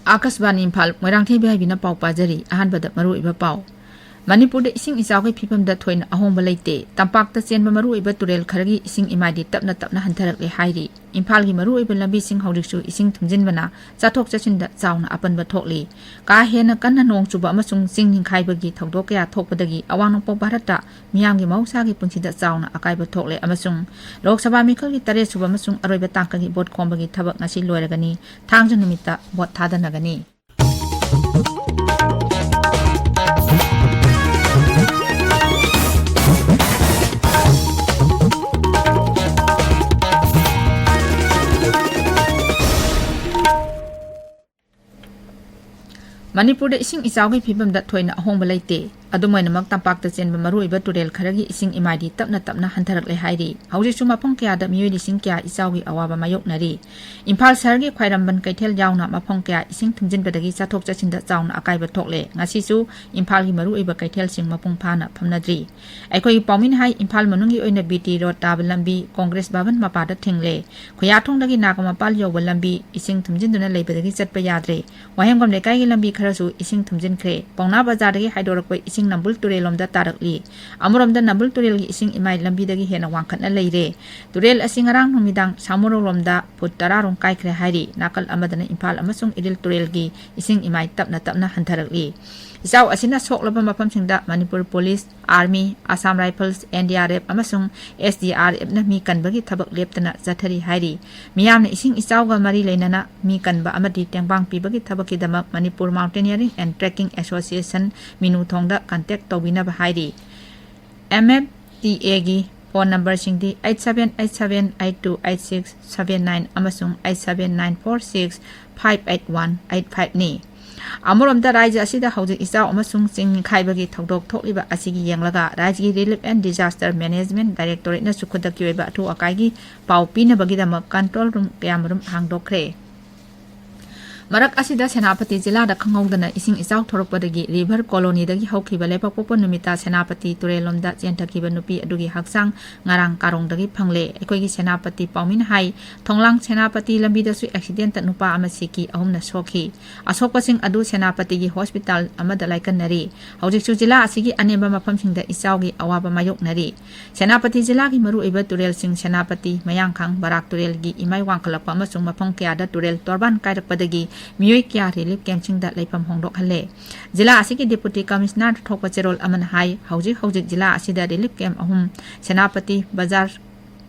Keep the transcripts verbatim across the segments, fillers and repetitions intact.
ꯑꯥꯀꯥꯁꯕꯥꯅꯤ ꯏꯝꯐꯥꯜ, ꯃꯣꯏꯔꯥꯡꯊꯦꯝ ꯕꯤꯍꯥꯏꯕꯤꯅ ꯄꯥꯎ ꯄꯥꯖꯔꯤ꯫ ꯑꯍꯥꯟꯕꯗ ꯃꯔꯨꯑꯣꯏꯕ ꯄꯥꯎ꯫ ꯃꯅꯤꯄꯨꯔꯗ ꯏꯁꯤꯡ ꯏꯆꯥꯎꯒꯤ ꯐꯤꯕꯝꯗ ꯊꯣꯏꯅ ꯑꯍꯣꯡꯕ ꯂꯩꯇꯦ꯫ ꯇꯝꯄꯥꯛꯇ ꯆꯦꯟꯕ ꯃꯔꯨꯑꯣꯏꯕ ꯇꯨꯔꯦꯜ ꯈꯔꯒꯤ ꯏꯁꯤꯡ ꯏꯃꯥꯏꯗꯤ ꯇꯞꯅ ꯇꯞꯅ ꯍꯟꯊꯔꯛꯂꯦ ꯍꯥꯏꯔꯤ꯫ ꯏꯝꯐꯥꯜꯒꯤ ꯃꯔꯨꯑꯣꯏꯕ ꯂꯝꯕꯤꯁꯤꯡ ꯍꯧꯖꯤꯛꯁꯨ ꯏꯁꯤꯡ ꯊꯨꯝꯖꯤꯟꯕꯅ ꯆꯠꯊꯣꯛ ꯆꯠꯁꯤꯟꯗ ꯆꯥꯎꯅ ꯑꯄꯟꯕ ꯊꯣꯛꯂꯤ꯫ ꯀꯥ ꯍꯦꯟꯅ ꯀꯟꯅ ꯅꯣꯡ ꯆꯨꯕ ꯑꯃꯁꯨꯡ ꯆꯤꯡ ꯅꯤꯡꯈꯥꯏꯕꯒꯤ ꯊꯧꯗꯣꯛ ꯀꯌꯥ ꯊꯣꯛꯄꯗꯒꯤ ꯑꯋꯥꯡ ꯅꯣꯡꯄꯣꯛ ꯚꯥꯔꯠꯇ ꯃꯤꯌꯥꯝꯒꯤ ꯃꯍꯧꯁꯥꯒꯤ ꯄꯨꯟꯁꯤꯗ ꯆꯥꯎꯅ ꯑꯀꯥꯏꯕ ꯊꯣꯛꯂꯦ ꯑꯃꯁꯨꯡ ꯂꯣꯛ ꯁꯚꯥ ꯃꯤꯈꯜꯒꯤ ꯇꯔꯦꯠ ꯁꯨꯕ ꯑꯃꯁꯨꯡ ꯑꯔꯣꯏꯕ ꯇꯥꯡꯀꯛꯀꯤ ꯚꯣꯠ ꯈꯣꯝꯕꯒꯤ ꯊꯕꯛ ꯉꯁꯤ ꯂꯣꯏꯔꯒꯅꯤ꯫ ꯊꯥꯡꯖ ꯅꯨꯃꯤꯠꯇ ꯚꯣꯠ ꯊꯥꯗꯅꯒꯅꯤ꯫ ꯃꯅꯤꯄꯨꯔꯗ ꯏꯁꯤꯡ ꯏꯆꯥꯎꯒꯤ ꯐꯤꯕꯝꯗ ꯊꯣꯏꯅ ꯑꯍꯣꯡꯕ ꯂꯩꯇꯦ꯫ ꯑꯗꯨꯝ ꯑꯣꯏꯅꯃꯛ, ꯇꯝꯄꯥꯛꯇ ꯆꯦꯟꯕ ꯃꯔꯨꯑꯣꯏꯕ ꯇꯨꯔꯦꯜ ꯈꯔꯒꯤ ꯏꯁꯤꯡ ꯏꯃꯥꯏꯗꯤ ꯇꯞꯅ ꯇꯞꯅ ꯍꯟꯊꯔꯛꯂꯦ ꯍꯥꯏꯔꯤ꯫ ꯍꯧꯖꯤꯛꯁꯨ ꯃꯐꯝ ꯀꯌꯥꯗ ꯃꯤꯑꯣꯏ ꯂꯤꯁꯤꯡ ꯀꯌꯥ ꯏꯆꯥꯎꯒꯤ ꯑꯋꯥꯕ ꯃꯥꯌꯣꯛꯅꯔꯤ꯫ ꯏꯝꯐꯥꯜ ꯁꯍꯔꯒꯤ ꯈ꯭ꯋꯥꯏꯔꯝꯕꯟ ꯀꯩꯊꯦꯜ ꯌꯥꯎꯅ ꯃꯐꯝ ꯀꯌꯥ ꯏꯁꯤꯡ ꯊꯨꯝꯖꯤꯟꯕꯗꯒꯤ ꯆꯠꯊꯣꯛ ꯆꯠꯁꯤꯟꯗ ꯆꯥꯎꯅ ꯑꯀꯥꯏꯕ ꯊꯣꯛꯂꯦ꯫ ꯉꯁꯤꯁꯨ ꯏꯝꯐꯥꯜꯒꯤ ꯃꯔꯨꯑꯣꯏꯕ ꯀꯩꯊꯦꯜꯁꯤꯡ ꯃꯄꯨꯡ ꯐꯥꯅ ꯐꯝꯅꯗ꯭ꯔꯤ꯫ ꯑꯩꯈꯣꯏꯒꯤ ꯄꯥꯎꯃꯤꯅ ꯍꯥꯏ, ꯏꯝꯐꯥꯜ ꯃꯅꯨꯡꯒꯤ ꯑꯣꯏꯅ ꯕꯤ ꯇꯤ ꯔꯣꯗ ꯇꯥꯕ ꯂꯝꯕꯤ, ꯀꯣꯡꯒ꯭ꯔꯦꯁ ꯚꯕꯟ ꯃꯄꯥꯗ ꯊꯤꯡꯂꯦ꯫ ꯈꯨꯌꯥꯊꯣꯡꯗꯒꯤ ꯅꯥꯒꯥꯃꯄꯥꯜ ꯌꯧꯕ ꯂꯝꯕꯤ ꯏꯁꯤꯡ ꯊꯨꯝꯖꯤꯟꯗꯨꯅ ꯂꯩꯕꯗꯒꯤ ꯆꯠꯄ ꯌꯥꯗ꯭ꯔꯦ꯫ ꯋꯥꯍꯦꯡꯕꯝ ꯂꯩꯀꯥꯏꯒꯤ ꯂꯝꯕꯤ ꯈꯔꯁꯨ ꯏꯁꯤꯡ ꯊꯨꯝꯖꯤꯟꯈ꯭ꯔꯦ꯫ ꯄꯥꯎꯅꯥ ꯕꯖꯥꯔꯗꯒꯤ ꯍꯥꯏꯗꯣꯔꯛꯄ ꯏꯁꯤꯡ ꯅꯝꯕꯨꯜ ꯇꯨꯔꯦꯜꯂꯣꯝꯗ ꯇꯥꯔꯛꯂꯤ꯫ ꯑꯃꯔꯣꯝꯗ ꯅꯝꯕꯨꯜ ꯇꯨꯔꯦꯜꯒꯤ ꯏꯁꯤꯡ ꯏꯃꯥꯏ ꯂꯝꯕꯤꯗꯒꯤ ꯍꯦꯟꯅ ꯋꯥꯡꯈꯠꯅ ꯂꯩꯔꯦ꯫ ꯇꯨꯔꯦꯜ ꯑꯁꯤ ꯉꯔꯥꯡ ꯅꯨꯃꯤꯗꯥꯡ ꯁꯥꯃꯨꯔꯧꯔꯣꯝꯗ ꯐꯨꯠ ꯇꯔꯥ ꯔꯣꯝ ꯀꯥꯏꯈ꯭ꯔꯦ ꯍꯥꯏꯔꯤ꯫ ꯅꯥꯀꯜ ꯑꯃꯗꯅ ꯏꯝꯐꯥꯜ ꯑꯃꯁꯨꯡ ꯏꯔꯤꯜ ꯇꯨꯔꯦꯜꯒꯤ ꯏꯁꯤꯡ ꯏꯃꯥꯏ ꯇꯞꯅ ꯇꯞꯅ ꯍꯟꯊꯔꯛꯂꯤ꯫ ꯏꯆꯥꯎ ꯑꯁꯤꯅ ꯁꯣꯛꯂꯕ ꯃꯐꯝꯁꯤꯡꯗ Manipur police, army, Assam rifles, N D R F ꯑꯃꯁꯨꯡ ꯑꯦꯁ ꯗꯤ ꯑꯥꯔ ꯑꯦꯐꯅ ꯃꯤ ꯀꯟꯕꯒꯤ ꯊꯕꯛ ꯂꯦꯞꯇꯅ ꯆꯠꯊꯔꯤ ꯍꯥꯏꯔꯤ꯫ ꯃꯤꯌꯥꯝꯅ ꯏꯁꯤꯡ ꯏꯆꯥꯎꯒ ꯃꯔꯤ ꯂꯩꯅꯅ ꯃꯤ ꯀꯟꯕ ꯑꯃꯗꯤ ꯇꯦꯡꯕꯥꯡ ꯄꯤꯕꯒꯤ ꯊꯕꯛꯀꯤꯗꯃꯛ Manipur mountaineering and trekking association, ꯃꯤꯅꯨ ꯊꯣꯡꯗ ꯀꯟꯇꯦꯛ ꯇꯧꯕꯤꯅꯕ ꯍꯥꯏꯔꯤ꯫ ꯑꯦꯝ ꯑꯦꯐ ꯇꯤ ꯑꯦꯒꯤ ꯐꯣꯟ ꯅꯝꯕꯔꯁꯤꯡꯗꯤ eight seven eight seven eight two eight six seven nine ꯑꯃꯁꯨꯡ eight seven nine four six five eight one eight five ꯅꯤ꯫ ꯑꯃꯔꯣꯝꯗ, ꯔꯥꯖ꯭ꯌ ꯑꯁꯤꯗ ꯍꯧꯖꯤꯛ ꯏꯆꯥꯎ ꯑꯃꯁꯨꯡ ꯆꯤꯡ ꯅꯤꯡꯈꯥꯏꯕꯒꯤ ꯊꯧꯗꯣꯛ ꯊꯣꯛꯂꯤꯕ ꯑꯁꯤꯒꯤ ꯌꯦꯡꯂꯒ, ꯔꯥꯖ꯭ꯌꯒꯤ ꯔꯤꯂꯤꯐ ꯑꯦꯟ ꯗꯤꯖꯥꯁꯇꯔ ꯃꯦꯅꯦꯖꯃꯦꯟꯠ ꯗꯥꯏꯔꯦꯛꯇꯣꯔꯦꯠꯅꯁꯨ ꯈꯨꯗꯛꯀꯤ ꯑꯣꯏꯕ ꯑꯊꯨ ꯑꯀꯥꯏꯒꯤ ꯄꯥꯎ ꯄꯤꯅꯕꯒꯤꯗꯃꯛ ꯀꯟꯇ꯭ꯔꯣꯜ ꯔꯨꯝ ꯀꯌꯥꯃꯔꯨꯝ ꯍꯥꯡꯗꯣꯛꯈ꯭ꯔꯦ꯫ ꯃꯔꯛ ꯑꯁꯤꯗ, ꯁꯦꯅꯥꯄꯇꯤ ꯖꯤꯂꯥꯗ ꯈꯪꯍꯧꯗꯅ ꯏꯁꯤꯡ ꯏꯆꯥꯎ ꯊꯣꯔꯛꯄꯗꯒꯤ ꯔꯤꯚꯔ ꯀꯣꯂꯣꯅꯤꯗꯒꯤ ꯍꯧꯈꯤꯕ ꯂꯩꯕꯥꯛꯄꯣꯛꯄ ꯅꯨꯃꯤꯠꯇ ꯁꯦꯅꯥꯄꯇꯤ ꯇꯨꯔꯦꯜꯂꯣꯝꯗ ꯆꯦꯟꯊꯈꯤꯕ ꯅꯨꯄꯤ ꯑꯗꯨꯒꯤ ꯍꯛꯆꯥꯡ ꯉꯔꯥꯡ ꯀꯥꯔꯣꯡꯗꯒꯤ ꯐꯪꯂꯦ꯫ ꯑꯩꯈꯣꯏꯒꯤ ꯁꯦꯅꯥꯄꯇꯤ ꯄꯥꯎꯃꯤꯅ ꯍꯥꯏ, ꯊꯣꯡꯂꯥꯡ ꯁꯦꯅꯥꯄꯇꯤ ꯂꯝꯕꯤꯗꯁꯨ ꯑꯦꯛꯁꯤꯗꯦꯟꯇ ꯅꯨꯄꯥ ꯑꯃ ꯁꯤꯈꯤ, ꯑꯍꯨꯝꯅ ꯁꯣꯛꯈꯤ꯫ ꯑꯁꯣꯛꯄꯁꯤꯡ ꯑꯗꯨ ꯁꯦꯅꯥꯄꯇꯤꯒꯤ ꯍꯣꯁꯄꯤꯇꯥꯜ ꯑꯃꯗ ꯂꯥꯏꯀꯠꯅꯔꯤ꯫ ꯍꯧꯖꯤꯛꯁꯨ ꯖꯤꯂꯥ ꯑꯁꯤꯒꯤ ꯑꯅꯦꯝꯕ ꯃꯐꯝꯁꯤꯡꯗ ꯏꯆꯥꯎꯒꯤ ꯑꯋꯥꯕ ꯃꯥꯌꯣꯛꯅꯔꯤ꯫ ꯁꯦꯅꯥꯄꯇꯤ ꯖꯤꯂꯥꯒꯤ ꯃꯔꯨꯑꯣꯏꯕ ꯇꯨꯔꯦꯜꯁꯤꯡ ꯁꯦꯅꯥꯄꯇꯤ, ꯃꯌꯥꯡꯈꯥꯡ, ꯕꯔꯥꯛ ꯇꯨꯔꯦꯜꯒꯤ ꯏꯃꯥꯏ ꯋꯥꯡꯈꯠꯂꯛꯄ ꯑꯃꯁꯨꯡ ꯃꯐꯝ ꯀꯌꯥꯗ ꯇꯨꯔꯦꯜ ꯇꯣꯔꯕꯥꯟ ꯀꯥꯏꯔꯛꯄꯗꯒꯤ ꯃꯤꯑꯣꯏ ꯀꯌꯥ ꯔꯤꯂꯤꯐ ꯀꯦꯝꯞꯁꯤꯡꯗ ꯂꯩꯐꯝ ꯍꯣꯡꯗꯣꯛꯍꯜꯂꯦ꯫ ꯖꯤꯂꯥ ꯑꯁꯤꯒꯤ ꯗꯤꯄꯨꯇꯤ ꯀꯃꯤꯁꯅꯔꯗ ꯊꯣꯛꯄ ꯆꯦꯔꯣꯜ ꯑꯃꯅ ꯍꯥꯏ, ꯍꯧꯖꯤꯛ ꯍꯧꯖꯤꯛ ꯖꯤꯂꯥ ꯑꯁꯤꯗ ꯔꯤꯂꯤꯐ ꯀꯦꯝꯞ ꯑꯍꯨꯝ, ꯁꯦꯅꯥꯄꯇꯤ ꯕꯖꯥꯔ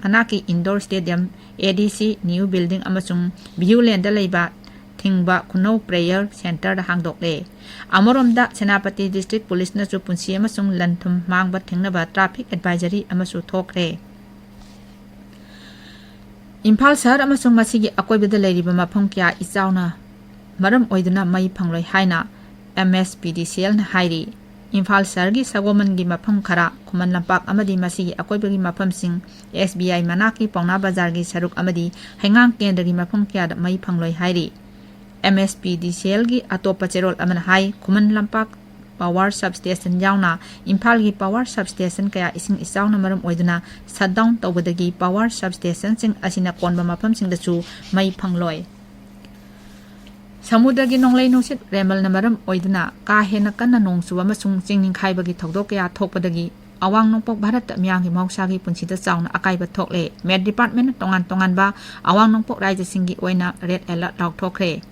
ꯃꯅꯥꯛꯀꯤ ꯏꯟꯗꯣꯔ ꯁ꯭ꯇꯦꯗꯤꯌꯝ, ꯑꯦ ꯗꯤ ꯁꯤ ꯅ꯭ꯌꯨ ꯕꯤꯜꯗꯤꯡ ꯑꯃꯁꯨꯡ ꯚꯤꯌꯨ ꯂꯦꯟꯗ ꯂꯩꯕ ꯊꯤꯡꯕ ꯈꯨꯅꯧ ꯄ꯭ꯔꯦꯌꯔ ꯁꯦꯟꯇꯔꯗ ꯍꯥꯡꯗꯣꯛꯂꯦ꯫ ꯑꯃꯔꯣꯝꯗ, ꯁꯦꯅꯥꯄꯇꯤ ꯗꯤꯁꯇ꯭ꯔꯤꯛ ꯄꯨꯂꯤꯁꯅꯁꯨ ꯄꯨꯟꯁꯤ ꯑꯃꯁꯨꯡ ꯂꯟ ꯊꯨꯝ ꯃꯥꯡꯕ ꯊꯤꯡꯅꯕ ꯇ꯭ꯔꯥꯐꯤꯛ ꯑꯦꯗꯚꯥꯏꯖꯔꯤ ꯑꯃꯁꯨ ꯊꯣꯛꯈ꯭ꯔꯦ꯫ ꯏꯝꯐꯥꯜ ꯁꯍꯔ ꯑꯃꯁꯨꯡ ꯃꯁꯤꯒꯤ ꯑꯀꯣꯏꯕꯗ ꯂꯩꯔꯤꯕ ꯃꯐꯝ ꯀꯌꯥ ꯏꯆꯥꯎꯅ ꯃꯔꯝ ꯑꯣꯏꯗꯨꯅ ꯃꯩ ꯐꯪꯂꯣꯏ ꯍꯥꯏꯅ ꯑꯦꯝ ꯑꯦꯁ ꯄꯤ ꯗꯤ ꯁꯤ ꯑꯦꯜꯅ ꯍꯥꯏꯔꯤ꯫ ꯏꯝꯐꯥꯜ ꯁꯍꯔꯒꯤ ꯁꯒꯣꯜꯕꯟꯒꯤ ꯃꯐꯝ ꯈꯔ, ꯈꯨꯃꯟ ꯂꯝꯄꯥꯛ ꯑꯃꯗꯤ ꯃꯁꯤꯒꯤ ꯑꯀꯣꯏꯕꯒꯤ ꯃꯐꯝꯁꯤꯡ, ꯑꯦꯁ ꯕꯤ ꯑꯥꯏ ꯃꯅꯥꯛꯀꯤ ꯄꯥꯎꯅꯥ ꯕꯖꯥꯔꯒꯤ ꯁꯔꯨꯛ ꯑꯃꯗꯤ ꯍꯩꯉꯥꯡ ꯀꯦꯟꯗ꯭ꯔꯒꯤ ꯃꯐꯝ ꯀꯌꯥꯗ ꯃꯩ ꯐꯪꯂꯣꯏ ꯍꯥꯏꯔꯤ꯫ ꯑꯦꯝ ꯑꯦꯁ ꯄꯤ ꯗꯤ ꯁꯤ ꯑꯦꯜꯒꯤ ꯑꯇꯣꯞꯄ ꯆꯦꯔꯣꯜ ꯑꯃꯅ ꯍꯥꯏ, ꯈꯨꯃꯟ ꯂꯝꯄꯥꯛ ꯄꯥꯋꯔ ꯁꯕꯁ꯭ꯇꯦꯁꯟ ꯌꯥꯎꯅ ꯏꯝꯐꯥꯜꯒꯤ ꯄꯥꯋꯔ ꯁꯕꯁ꯭ꯇꯦꯁꯟ ꯀꯌꯥ ꯏꯁꯤꯡ ꯏꯆꯥꯎꯅ ꯃꯔꯝ ꯑꯣꯏꯗꯨꯅ ꯁꯠ ꯗꯥꯎꯟ ꯇꯧꯕꯗꯒꯤ ꯄꯥꯋꯔ ꯁꯕꯁ꯭ꯇꯦꯁꯟꯁꯤꯡ ꯑꯁꯤꯅ ꯀꯣꯟꯕ ꯃꯐꯝꯁꯤꯡꯗꯁꯨ ꯃꯩ ꯐꯪꯂꯣꯏ꯫ ꯁꯃꯨꯗ꯭ꯔꯒꯤ ꯅꯣꯡꯂꯩ ꯅꯨꯡꯁꯤꯠ ꯔꯦꯃꯜꯅ ꯃꯔꯝ ꯑꯣꯏꯗꯨꯅ ꯀꯥ ꯍꯦꯟꯅ ꯀꯟꯅ ꯅꯣꯡ ꯆꯨꯕ ꯑꯃꯁꯨꯡ ꯆꯤꯡ ꯅꯤꯡꯈꯥꯏꯕꯒꯤ ꯊꯧꯗꯣꯛ ꯀꯌꯥ ꯊꯣꯛꯄꯗꯒꯤ ꯑꯋꯥꯡ ꯅꯣꯡꯄꯣꯛ ꯚꯥꯔꯠꯇ ꯃꯤꯌꯥꯝꯒꯤ ꯃꯍꯧꯁꯥꯒꯤ ꯄꯨꯟꯁꯤꯗ ꯆꯥꯎꯅ ꯑꯀꯥꯏꯕ ꯊꯣꯛꯂꯦ꯫ ꯃꯦꯠ ꯗꯤꯄꯥꯔꯠꯃꯦꯟꯅ ꯇꯣꯉꯥꯟ ꯇꯣꯉꯥꯟꯕ ꯑꯋꯥꯡ ꯅꯣꯡꯄꯣꯛ ꯔꯥꯖ꯭ꯌꯁꯤꯡꯒꯤ ꯑꯣꯏꯅ ꯔꯦꯗ ꯑꯦꯂꯔꯠ ꯂꯥꯎꯊꯣꯛꯈ꯭ꯔꯦ꯫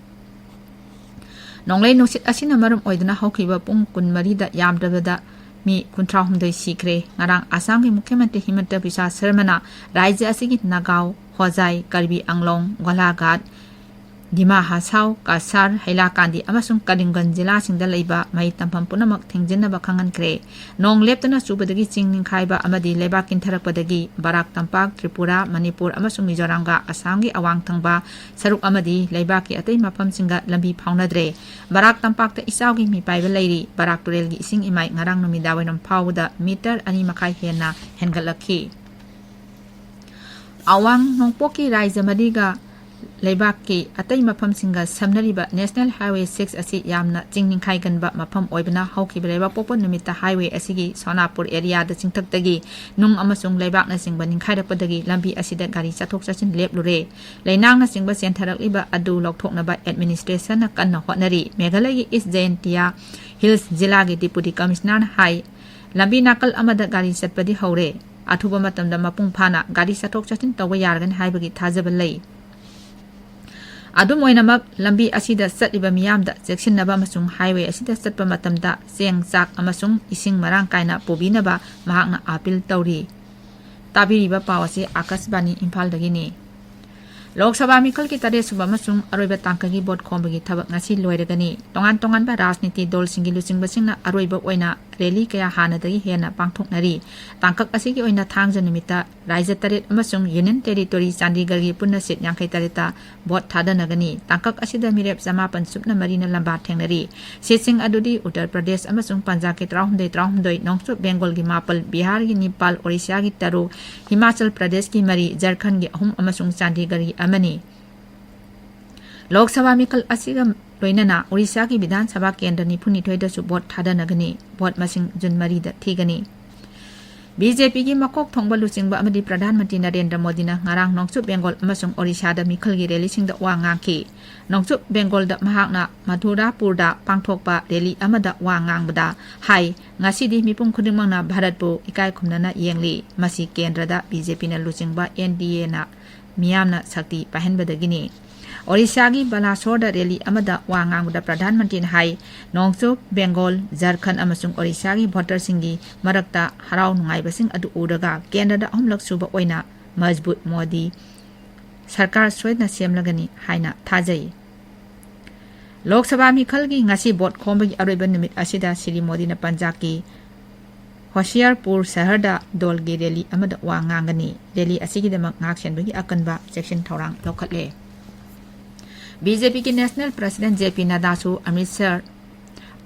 ꯅꯣꯡꯂꯩ ꯅꯨꯡꯁꯤꯠ ꯑꯁꯤꯅ ꯃꯔꯝ ꯑꯣꯏꯗꯨꯅ ꯍꯧꯈꯤꯕ ꯄꯨꯡ ꯀꯨꯟꯃꯔꯤꯗ ꯌꯥꯝꯗ꯭ꯔꯕꯗ ꯃꯤ ꯀꯨꯟꯊ꯭ꯔꯥꯍꯨꯝꯗꯣꯏ ꯁꯤꯈ꯭ꯔꯦ꯫ ꯉꯔꯥꯡ ꯑꯁꯥꯝꯒꯤ ꯃꯨꯈ꯭ꯌ ꯃꯟꯇ꯭ꯔꯤ ꯍꯤꯃꯟꯇ ꯕꯤꯁ꯭ꯋ ꯁꯔꯃꯅ ꯔꯥꯖ꯭ꯌ ꯑꯁꯤꯒꯤ ꯅꯥꯒꯥꯎ, ꯍꯣꯖꯥꯏ, ꯀꯔꯕꯤ ꯑꯪꯂꯣꯡ, ꯒꯣꯂꯥꯘꯥꯠ, ꯗꯤꯃꯥ ꯍꯁꯥꯎ, ꯀꯁꯥꯔ, ꯍꯩꯂꯥꯀꯥꯟꯗꯤ ꯑꯃꯁꯨꯡ ꯀꯔꯤꯝꯒꯟꯖ ꯖꯤꯂꯥꯁꯤꯡꯗ ꯂꯩꯕ ꯃꯍꯩ ꯇꯝꯐꯝ ꯄꯨꯝꯅꯃꯛ ꯊꯤꯡꯖꯤꯟꯅꯕ ꯈꯪꯍꯟꯈ꯭ꯔꯦ꯫ ꯅꯣꯡ ꯂꯦꯞꯇꯅ ꯆꯨꯕꯗꯒꯤ ꯆꯤꯡ ꯅꯤꯡꯈꯥꯏꯕ ꯑꯃꯗꯤ ꯂꯩꯕꯥꯛ ꯀꯤꯟꯊꯔꯛꯄꯗꯒꯤ ꯕꯔꯥꯛ ꯇꯝꯄꯥꯛ, ꯇ꯭ꯔꯤꯄꯨꯔꯥ, ꯃꯅꯤꯄꯨꯔ ꯑꯃꯁꯨꯡ ꯃꯤꯖꯣꯔꯥꯝꯒ ꯑꯁꯥꯝꯒꯤ ꯑꯋꯥꯡ ꯊꯪꯕ ꯁꯔꯨꯛ ꯑꯃꯗꯤ ꯂꯩꯕꯥꯛꯀꯤ ꯑꯇꯩ ꯃꯐꯝꯁꯤꯡꯒ ꯂꯝꯕꯤ ꯐꯥꯎꯅꯗ꯭ꯔꯦ꯫ ꯕꯔꯥꯛ ꯇꯝꯄꯥꯛꯇ ꯏꯆꯥꯎꯒꯤ ꯃꯤꯄꯥꯏꯕ ꯂꯩꯔꯤ꯫ ꯕꯔꯥꯛ ꯇꯨꯔꯦꯜꯒꯤ ꯏꯁꯤꯡ ꯏꯃꯥꯏ ꯉꯔꯥꯡ ꯅꯨꯃꯤꯗꯥꯡꯋꯥꯏꯔꯝ ꯐꯥꯎꯕꯗ ꯃꯤꯇꯔ ꯑꯅꯤ ꯃꯈꯥꯏ ꯍꯦꯟꯅ ꯍꯦꯟꯒꯠꯂꯛꯈꯤ꯫ ꯑꯋꯥꯡ ꯅꯣꯡꯄꯣꯛꯀꯤ ꯔꯥꯖ꯭ꯌ ꯃꯔꯤꯒ ꯂꯩꯕꯥꯛꯀꯤ ꯑꯇꯩ ꯃꯐꯝꯁꯤꯡꯒ ꯁꯝꯅꯔꯤꯕ National Highway six ꯑꯁꯤ ꯌꯥꯝꯅ ꯆꯤꯡ ꯅꯤꯡꯈꯥꯏꯒꯟꯕ ꯃꯐꯝ ꯑꯣꯏꯕꯅ, ꯍꯧꯈꯤꯕ ꯂꯩꯕꯥꯛꯄꯣꯛꯄ ꯅꯨꯃꯤꯠꯇ highway ꯑꯁꯤꯒꯤ ꯁꯣꯅꯥꯄꯨꯔ areaꯗ ꯆꯤꯡꯊꯛꯇꯒꯤ ꯅꯨꯡ ꯑꯃꯁꯨꯡ ꯂꯩꯕꯥꯛꯅꯆꯤꯡꯕ ꯅꯤꯡꯈꯥꯏꯔꯛꯄꯗꯒꯤ ꯂꯝꯕꯤ ꯑꯁꯤꯗ ꯒꯥꯔꯤ ꯆꯠꯊꯣꯛ ꯆꯠꯁꯤꯟ ꯂꯦꯞꯂꯨꯔꯦ꯫ ꯂꯩꯅꯥꯡꯅꯆꯤꯡꯕ ꯆꯦꯟꯊꯔꯛꯂꯤꯕ ꯑꯗꯨ ꯂꯧꯊꯣꯛꯅꯕ administrationꯅ ꯀꯟꯅ ꯍꯣꯠꯅꯔꯤ꯫ ꯃꯦꯘꯥꯂꯌꯒꯤ East Jaintia Hills ꯖꯤꯂꯥꯒꯤ Deputy Commissionerꯅ ꯍꯥꯏ, ꯂꯝꯕꯤ ꯅꯥꯀꯜ ꯑꯃꯗ ꯒꯥꯔꯤ ꯆꯠꯄꯗꯤ ꯍꯧꯔꯦ꯫ ꯑꯊꯨꯕ ꯃꯇꯝꯗ ꯃꯄꯨꯡ ꯐꯥꯅ ꯒꯥꯔꯤ ꯆꯠꯊꯣꯛ ꯆꯠꯁꯤꯟ ꯇꯧꯕ ꯌꯥꯔꯒꯅꯤ ꯍꯥꯏꯕꯒꯤ ꯊꯥꯖꯕ ꯂꯩ꯫ ꯑꯗꯨꯝ ꯑꯣꯏꯅꯃꯛ, ꯂꯝꯕꯤ ꯑꯁꯤꯗ ꯆꯠꯂꯤꯕ ꯃꯤꯌꯥꯝꯗ ꯆꯦꯛꯁꯤꯟꯅꯕ ꯑꯃꯁꯨꯡ highway ꯑꯁꯤꯗ ꯆꯠꯄ ꯃꯇꯝꯗ ꯆꯦꯡ, ꯆꯥꯛ ꯑꯃꯁꯨꯡ ꯏꯁꯤꯡ ꯃꯔꯥꯡ ꯀꯥꯏꯅ ꯄꯨꯕꯤꯅꯕ ꯃꯍꯥꯛꯅ appeal ꯇꯧꯔꯤ꯫ ꯇꯥꯕꯤꯔꯤꯕ ꯄꯥꯎ ꯑꯁꯤ ꯑꯥꯀꯥꯁꯕꯥꯅꯤ ꯏꯝꯐꯥꯜꯗꯒꯤꯅꯤ꯫ ꯂꯣꯛ ꯁꯚꯥ ꯃꯤꯈꯜꯒꯤ ꯇꯔꯦꯠ ꯁꯨꯕ ꯑꯃꯁꯨꯡ ꯑꯔꯣꯏꯕ ꯇꯥꯡꯀꯛꯀꯤ vote ꯈꯣꯝꯕꯒꯤ ꯊꯕꯛ ꯉꯁꯤ ꯂꯣꯏꯔꯒꯅꯤ꯫ ꯇꯣꯉꯥꯟ ꯇꯣꯉꯥꯟꯕ ꯔꯥꯖꯅꯤꯇꯤ ꯗꯜꯁꯤꯡꯒꯤ ꯂꯨꯆꯤꯡꯕꯁꯤꯡꯅ ꯑꯔꯣꯏꯕ ꯑꯣꯏꯅ rally ꯀꯌꯥ ꯍꯥꯟꯅꯗꯒꯤ ꯍꯦꯟꯅ ꯄꯥꯡꯊꯣꯛꯅꯔꯤ꯫ ꯇꯥꯡꯀꯛ ꯑꯁꯤꯒꯤ ꯑꯣꯏꯅ ꯊꯥꯡꯖ ꯅꯨꯃꯤꯠꯇ ꯔꯥꯏꯖ꯭ꯌ ꯇꯔꯦꯠ ꯑꯃꯁꯨꯡ Union Territory ꯆꯥꯟꯗꯤꯒꯔꯒꯤ ꯄꯨꯟꯅ seat ꯌꯥꯡꯈꯩ ꯇꯔꯦꯠꯇ vote ꯊꯥꯗꯅꯒꯅꯤ꯫ ꯇꯥꯡꯀꯛ ꯑꯁꯤꯗ ꯃꯤꯔꯦꯞ ꯆꯃꯥꯄꯟ ꯁꯨꯞꯅ ꯃꯔꯤꯅ ꯂꯝꯕꯥ ꯊꯦꯡꯅꯔꯤ꯫ Seatꯁꯤꯡ ꯑꯗꯨꯗꯤ ꯎꯠꯇꯔ ꯄ꯭ꯔꯗꯦꯁ ꯑꯃꯁꯨꯡ ꯄꯟꯖꯥꯕꯀꯤ ꯇꯔꯥꯍꯨꯝꯗꯣꯏ ꯇꯔꯥꯍꯨꯝꯗꯣꯏ, ꯅꯣꯡꯆꯨꯞ ꯕꯦꯡꯒꯣꯜꯒꯤ ꯃꯥꯄꯜ, ꯕꯤꯍꯥꯔꯒꯤ ꯅꯤꯄꯥꯜ, ꯑꯣꯔꯤꯁꯥꯒꯤ ꯇꯔꯨꯛ, ꯍꯤꯃꯥꯆꯜ ꯄ꯭ꯔꯗꯦꯁꯀꯤ ꯃꯔꯤ, ꯖꯔꯈꯟꯒꯤ ꯑꯍꯨꯝ ꯑꯃꯁꯨꯡ ꯆꯥꯟꯗꯤꯒꯔꯒꯤ ꯑꯃꯅꯤ꯫ ꯂꯣꯛ ꯁꯚꯥ ꯃꯤꯈꯜ ꯑꯁꯤꯒ ꯂꯣꯏꯅꯅ ꯑꯣꯔꯤꯁꯥꯒꯤ ꯕꯤꯙꯥꯟ ꯁꯚꯥ ꯀꯦꯟꯗ꯭ꯔ ꯅꯤꯐꯨꯅꯤꯊꯣꯏꯗꯁꯨ vote ꯊꯥꯗꯅꯒꯅꯤ꯫ Vote ꯃꯁꯤꯡ ꯖꯨꯟ ꯃꯔꯤꯗ ꯊꯤꯒꯅꯤ꯫ BJPꯒꯤ ꯃꯀꯣꯛ ꯊꯣꯡꯕ ꯂꯨꯆꯤꯡꯕ ꯑꯃꯗꯤ ꯄ꯭ꯔꯙꯥꯟ ꯃꯟꯇ꯭ꯔꯤ ꯅꯔꯦꯟꯗ꯭ꯔ ꯃꯣꯗꯤꯅ ꯉꯔꯥꯡ ꯅꯣꯡꯆꯨꯞ ꯕꯦꯡꯒꯣꯜ ꯑꯃꯁꯨꯡ ꯑꯣꯔꯤꯁꯥꯗ ꯃꯤꯈꯜꯒꯤ rallyꯁꯤꯡꯗ ꯋꯥ ꯉꯥꯡꯈꯤ꯫ ꯅꯣꯡꯆꯨꯞ ꯕꯦꯡꯒꯣꯜꯗ ꯃꯍꯥꯛꯅ ꯃꯊꯨꯔꯥꯄꯨꯔꯗ ꯄꯥꯡꯊꯣꯛꯄ rally ꯑꯃꯗ ꯋꯥ ꯉꯥꯡꯕꯗ ꯍꯥꯏ, "ꯉꯁꯤꯗꯤ ꯃꯤꯄꯨꯝ ꯈꯨꯗꯤꯡꯃꯛꯅ ꯚꯥꯔꯠꯄꯨ ꯏꯀꯥꯏ ꯈꯨꯝꯅꯅ ꯌꯦꯡꯂꯤ꯫ ꯃꯁꯤ ꯀꯦꯟꯗ꯭ꯔꯗ BJPꯅ ꯂꯨꯆꯤꯡꯕ NDAꯅ ꯃꯤꯌꯥꯝꯅ ꯁꯛꯇꯤ ꯄꯥꯏꯍꯟꯕꯗꯒꯤꯅꯤ"꯫ ꯑꯣꯔꯤꯁꯥꯒꯤ ꯕꯥꯂꯥꯁꯣꯔꯗ rally ꯑꯃꯗ ꯋꯥ ꯉꯥꯡꯕꯗ ꯄ꯭ꯔꯙꯥꯟ ꯃꯟꯇ꯭ꯔꯤꯅ ꯍꯥꯏ, "ꯅꯣꯡꯆꯨꯞ ꯕꯦꯡꯒꯣꯜ, ꯖꯔꯈꯟ ꯑꯃꯁꯨꯡ ꯑꯣꯔꯤꯁꯥꯒꯤ voterꯁꯤꯡꯒꯤ ꯃꯔꯛꯇ ꯍꯔꯥꯎ ꯅꯨꯡꯉꯥꯏꯕꯁꯤꯡ ꯑꯗꯨ ꯎꯔꯒ ꯀꯦꯟꯗ꯭ꯔꯗ ꯑꯍꯨꯝꯂꯛ ꯁꯨꯕ ꯑꯣꯏꯅ ꯃꯖꯕꯨꯠ ꯃꯣꯗꯤ ꯁꯔꯀꯥꯔ ꯁꯣꯏꯗꯅ ꯁꯦꯝꯂꯒꯅꯤ ꯍꯥꯏꯅ ꯊꯥꯖꯩ"꯫ ꯂꯣꯛ ꯁꯚꯥ ꯃꯤꯈꯜꯒꯤ ꯉꯁꯤ vote ꯈꯣꯝꯕꯒꯤ ꯑꯔꯣꯏꯕ ꯅꯨꯃꯤꯠ ꯑꯁꯤꯗ ꯁ꯭ꯔꯤ ꯃꯣꯗꯤꯅ ꯄꯟꯖꯥꯕꯀꯤ ꯍꯣꯁꯤꯌꯥꯔꯄꯨꯔ ꯁꯍꯔꯗ ꯗꯜꯒꯤ rally ꯑꯃꯗ ꯋꯥ ꯉꯥꯡꯒꯅꯤ꯫ Rally ꯑꯁꯤꯒꯤꯗꯃꯛ ꯉꯥꯛꯁꯦꯟꯕꯒꯤ ꯑꯀꯟꯕ ꯆꯦꯛꯁꯤꯟ ꯊꯧꯔꯥꯡ ꯂꯧꯈꯠꯂꯦ꯫ BJPꯒꯤ National President JP ꯅꯗ꯭ꯗꯥꯁꯨ ꯑꯃ꯭ꯔꯤꯠꯁꯔ,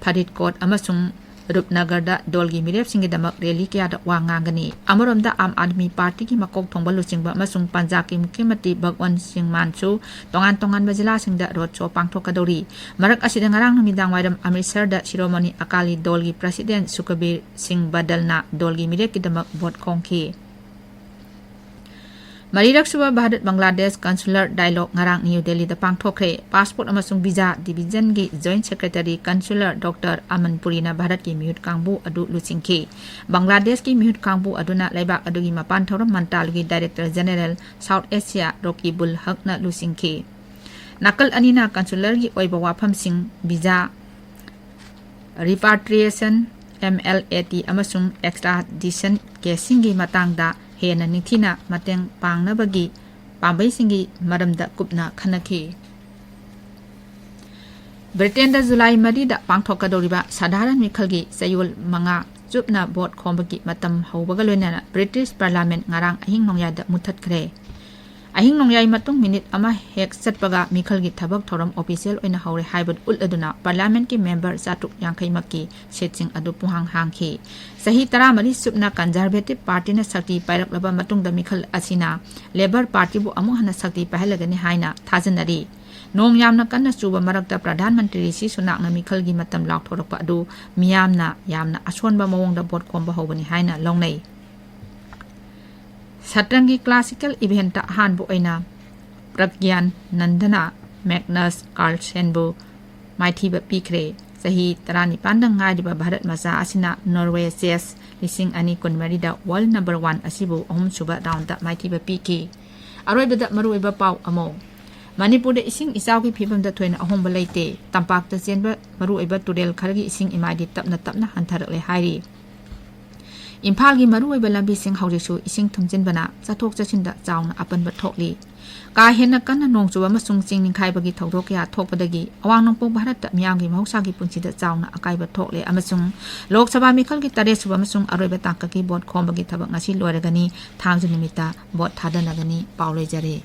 ꯐꯔꯤꯗꯀꯣꯠ ꯑꯃꯁꯨꯡ ꯔꯨꯞꯅꯒꯔꯗ ꯗꯣꯜꯒꯤ ꯃꯤꯔꯦꯞꯁꯤꯡꯒꯤꯗꯃꯛ ꯔꯦꯂꯤ ꯀꯌꯥꯗ ꯋꯥ ꯉꯥꯡꯒꯅꯤ꯫ ꯑꯃꯔꯣꯝꯗ, ꯑꯥꯝ ꯑꯥꯗꯃꯤ ꯄꯥꯔꯇꯤꯒꯤ ꯃꯀꯣꯛ ꯊꯣꯡꯕ ꯂꯨꯆꯤꯡꯕ ꯑꯃꯁꯨꯡ ꯄꯟꯖꯥꯕꯀꯤ ꯃꯨꯈ꯭ꯌ ꯃꯟꯇ꯭ꯔꯤ ꯚꯒꯋꯟꯠ ꯁꯤꯡ ꯃꯥꯟꯁꯨ ꯇꯣꯉꯥꯟ ꯇꯣꯉꯥꯟꯕ ꯖꯤꯂꯥꯁꯤꯡꯗ ꯔꯣꯗ ꯁꯣ ꯄꯥꯡꯊꯣꯛꯀꯗꯧꯔꯤ꯫ ꯃꯔꯛ ꯑꯁꯤꯗ, ꯉꯔꯥꯡ ꯅꯨꯃꯤꯗꯥꯡ ꯋꯥꯏꯔꯝ ꯑꯃ꯭ꯔꯤꯠꯁꯔꯗ ꯁꯤꯔꯣꯃꯣꯅꯤ ꯑꯀꯥꯂꯤ ꯗꯣꯜꯒꯤ ꯄ꯭ꯔꯁꯤꯗꯦꯟꯠ ꯁꯨꯈꯕꯤꯔ ꯁꯤꯡ ꯕꯗꯜꯅ ꯗꯣꯜꯒꯤ ꯃꯤꯔꯦꯞꯀꯤꯗꯃꯛ ꯚꯣꯠ ꯈꯣꯝꯈꯤ꯫ ꯃꯔꯤꯔꯛꯁꯨꯕ ꯚꯥꯔꯠ ꯕꯪꯒ꯭ꯂꯥꯗꯦꯁ ꯀꯟꯁꯨꯂꯔ ꯗꯥꯏꯂꯣꯒ ꯉꯔꯥꯡ ꯅ꯭ꯌꯨ ꯗꯦꯜꯂꯤꯗ ꯄꯥꯡꯊꯣꯛꯈ꯭ꯔꯦ꯫ ꯄꯥꯁꯄꯣꯔꯠ ꯑꯃꯁꯨꯡ ꯚꯤꯖꯥ ꯗꯤꯕꯤꯖꯟꯒꯤ ꯖꯣꯏꯟꯠ ꯁꯦꯀ꯭ꯔꯦꯇꯔꯤ ꯀꯟꯁꯨꯂꯔ ꯗꯣꯛꯇꯔ ꯑꯃꯟ ꯄꯨꯔꯤꯅ ꯚꯥꯔꯠꯀꯤ ꯃꯤꯍꯨꯠ ꯀꯥꯡꯕꯨ ꯑꯗꯨ ꯂꯨꯆꯤꯡꯈꯤ꯫ ꯕꯪꯒ꯭ꯂꯥꯗꯦꯁꯀꯤ ꯃꯤꯍꯨꯠ ꯀꯥꯡꯕꯨ ꯑꯗꯨꯅ ꯂꯩꯕꯥꯛ ꯑꯗꯨꯒꯤ ꯃꯄꯥꯟ ꯊꯧꯔꯝ ꯃꯟꯇ꯭ꯔꯥꯂꯌꯒꯤ director general South Asia Rokibul ꯍꯛꯅ ꯂꯨꯆꯤꯡꯈꯤ꯫ ꯅꯥꯀꯜ ꯑꯅꯤꯅ ꯀꯟꯁꯨꯂꯔꯒꯤ ꯑꯣꯏꯕ ꯋꯥꯐꯝꯁꯤꯡ, visa, repatriation, M L A T ꯑꯃꯁꯨꯡ ꯑꯦꯛꯁꯇ꯭ꯔꯥꯗꯤꯁꯟ ꯀꯦꯁꯁꯤꯡꯒꯤ ꯃꯇꯥꯡꯗ ꯍꯦꯟꯅ ꯅꯤꯡꯊꯤꯅ ꯃꯇꯦꯡ ꯄꯥꯡꯅꯕꯒꯤ ꯄꯥꯝꯕꯩꯁꯤꯡꯒꯤ ꯃꯔꯝꯗ ꯀꯨꯞꯅ ꯈꯟꯅꯈꯤ꯫ ꯕ꯭ꯔꯤꯇꯦꯟꯗ ꯖꯨꯂꯥꯏ ꯃꯔꯤꯗ ꯄꯥꯡꯊꯣꯛꯀꯗꯧꯔꯤꯕ ꯁꯥꯙꯥꯔꯟ ꯃꯤꯈꯜꯒꯤ ꯆꯌꯣꯜ ꯃꯉꯥ ꯆꯨꯞꯅ ꯚꯣꯠ ꯈꯣꯝꯕꯒꯤ ꯃꯇꯝ ꯍꯧꯕꯒ ꯂꯣꯏꯅꯅ ꯕ꯭ꯔꯤꯇꯤꯁ ꯄꯥꯔꯂꯥꯃꯦꯟꯠ ꯉꯔꯥꯡ ꯑꯍꯤꯡ ꯅꯣꯡꯌꯥꯏꯗ ꯃꯨꯠꯊꯠꯈ꯭ꯔꯦ꯫ ꯑꯍꯤꯡ ꯅꯣꯡꯌꯥꯏ ꯃꯇꯨꯡ ꯃꯤꯅꯤꯠ ꯑꯃ ꯍꯦꯛ ꯆꯠꯄꯒ ꯃꯤꯈꯜꯒꯤ ꯊꯕꯛ ꯊꯧꯔꯝ ꯑꯣꯐꯤꯁꯤꯌꯦꯜ ꯑꯣꯏꯅ ꯍꯧꯔꯦ ꯍꯥꯏꯕ ꯎꯠꯂꯗꯨꯅ ꯄꯥꯔꯂꯥꯃꯦꯟꯠꯀꯤ ꯃꯦꯝꯕꯔ ꯆꯥꯇ꯭ꯔꯨꯛ ꯌꯥꯡꯈꯩꯃꯛꯀꯤ ꯁꯤꯠꯁꯤꯡ ꯑꯗꯨ ꯄꯨꯡꯍꯥꯡ ꯍꯥꯡꯈꯤ꯫ ꯆꯍꯤ ꯇꯔꯥꯃꯔꯤ ꯆꯨꯞꯅ ꯀꯟꯖꯔꯚꯦꯇꯤꯚ ꯄꯥꯔꯇꯤꯅ ꯁꯛꯇꯤ ꯄꯥꯏꯔꯛꯂꯕ ꯃꯇꯨꯡꯗ ꯃꯤꯈꯜ ꯑꯁꯤꯅ ꯂꯦꯕꯔ ꯄꯥꯔꯇꯤꯕꯨ ꯑꯃꯨꯛ ꯍꯟꯅ ꯁꯛꯇꯤ ꯄꯥꯏꯍꯜꯂꯒꯅꯤ ꯍꯥꯏꯅ ꯊꯥꯖꯅꯔꯤ꯫ ꯅꯣꯡ ꯌꯥꯝꯅ ꯀꯟꯅ ꯆꯨꯕ ꯃꯔꯛꯇ ꯄ꯭ꯔꯙꯥꯟ ꯃꯟꯇ꯭ꯔꯤ ꯔꯤꯁꯤ ꯁꯨꯅꯥꯛꯅ ꯃꯤꯈꯜꯒꯤ ꯃꯇꯝ ꯂꯥꯎꯊꯣꯔꯛꯄ ꯑꯗꯨ ꯃꯤꯌꯥꯝꯅ ꯌꯥꯝꯅ ꯑꯁꯣꯟꯕ ꯃꯑꯣꯡꯗ ꯚꯣꯠ ꯈꯣꯝꯕ ꯍꯧꯕꯅꯤ ꯍꯥꯏꯅ ꯂꯧꯅꯩ꯫ ꯁꯠꯔꯪꯒꯤ ꯀ꯭ꯂꯥꯁꯤꯀꯦꯜ ꯏꯚꯦꯟꯠꯇ ꯑꯍꯥꯟꯕ ꯑꯣꯏꯅ ꯄ꯭ꯔꯒ꯭ꯌꯥꯟ ꯅꯟꯗꯅ ꯃꯦꯒꯅꯁ ꯀꯥꯔꯜꯁꯦꯟꯕꯨ ꯃꯥꯏꯊꯤꯕ ꯄꯤꯈ꯭ꯔꯦ꯫ ꯆꯍꯤ ꯇꯔꯥꯅꯤꯄꯥꯟꯗ ꯉꯥꯏꯔꯤꯕ ꯚꯥꯔꯠ ꯃꯆꯥ ꯑꯁꯤꯅ ꯅꯣꯔꯋꯦ ꯆꯦꯁ ꯂꯤꯁꯤꯡ ꯑꯅꯤ ꯀꯨꯟꯃꯔꯤꯗ ꯋꯥꯔꯜ ꯅꯝꯕꯔ ꯋꯥꯟ ꯑꯁꯤꯕꯨ ꯑꯍꯨꯝꯁꯨꯕ ꯔꯥꯎꯟꯗ ꯃꯥꯏꯊꯤꯕ ꯄꯤꯈꯤ꯫ ꯑꯔꯣꯏꯕꯗ ꯃꯔꯨꯑꯣꯏꯕ ꯄꯥꯎ ꯑꯃꯨꯛ꯫ ꯃꯅꯤꯄꯨꯔꯗ ꯏꯁꯤꯡ ꯏꯆꯥꯎꯒꯤ ꯐꯤꯕꯝꯗ ꯊꯣꯏꯅ ꯑꯍꯣꯡꯕ ꯂꯩꯇꯦ꯫ ꯇꯝꯄꯥꯛꯇ ꯆꯦꯟꯕ ꯃꯔꯨꯑꯣꯏꯕ ꯇꯨꯔꯦꯜ ꯈꯔꯒꯤ ꯏꯁꯤꯡ ꯏꯃꯥꯏꯗꯤ ꯇꯞꯅ ꯇꯞꯅ ꯍꯟꯊꯔꯛꯂꯦ ꯍꯥꯏꯔꯤ꯫ ꯏꯝꯐꯥꯜꯒꯤ ꯃꯔꯨꯑꯣꯏꯕ ꯂꯝꯕꯤꯁꯤꯡ ꯍꯧꯖꯤꯛꯁꯨ ꯏꯁꯤꯡ ꯊꯨꯝꯖꯤꯟꯕꯅ ꯆꯠꯊꯣꯛ ꯆꯠꯁꯤꯟꯗ ꯆꯥꯎꯅ ꯑꯄꯟꯕ ꯊꯣꯛꯂꯤ꯫ ꯀꯥ ꯍꯦꯟꯅ ꯀꯟꯅ ꯅꯣꯡ ꯆꯨꯕ ꯑꯃꯁꯨꯡ ꯆꯤꯡ ꯅꯤꯡꯈꯥꯏꯕꯒꯤ ꯊꯧꯗꯣꯛ ꯀꯌꯥ ꯊꯣꯛꯄꯗꯒꯤ ꯑꯋꯥꯡ ꯅꯣꯡꯄꯣꯛ ꯚꯥꯔꯠꯇ ꯃꯤꯌꯥꯝꯒꯤ ꯃꯍꯧꯁꯥꯒꯤ ꯄꯨꯟꯁꯤꯗ ꯆꯥꯎꯅ ꯑꯀꯥꯏꯕ ꯊꯣꯛꯂꯦ ꯑꯃꯁꯨꯡ ꯂꯣꯛ ꯁꯚꯥ ꯃꯤꯈꯜꯒꯤ ꯇꯔꯦꯠꯁꯨꯕ ꯑꯃꯁꯨꯡ ꯑꯔꯣꯏꯕ ꯇꯥꯡꯀꯛꯀꯤ ꯚꯣꯠ ꯈꯣꯝꯕꯒꯤ ꯊꯕꯛ ꯉꯁꯤ ꯂꯣꯏꯔꯒꯅꯤ꯫ ꯊꯥꯡꯖ ꯅꯨꯃꯤꯠꯇ ꯚꯣꯠ ꯊꯥꯗꯅꯒꯅꯤ꯫ ꯄꯥꯎ ꯂꯣꯏꯖꯔꯦ꯫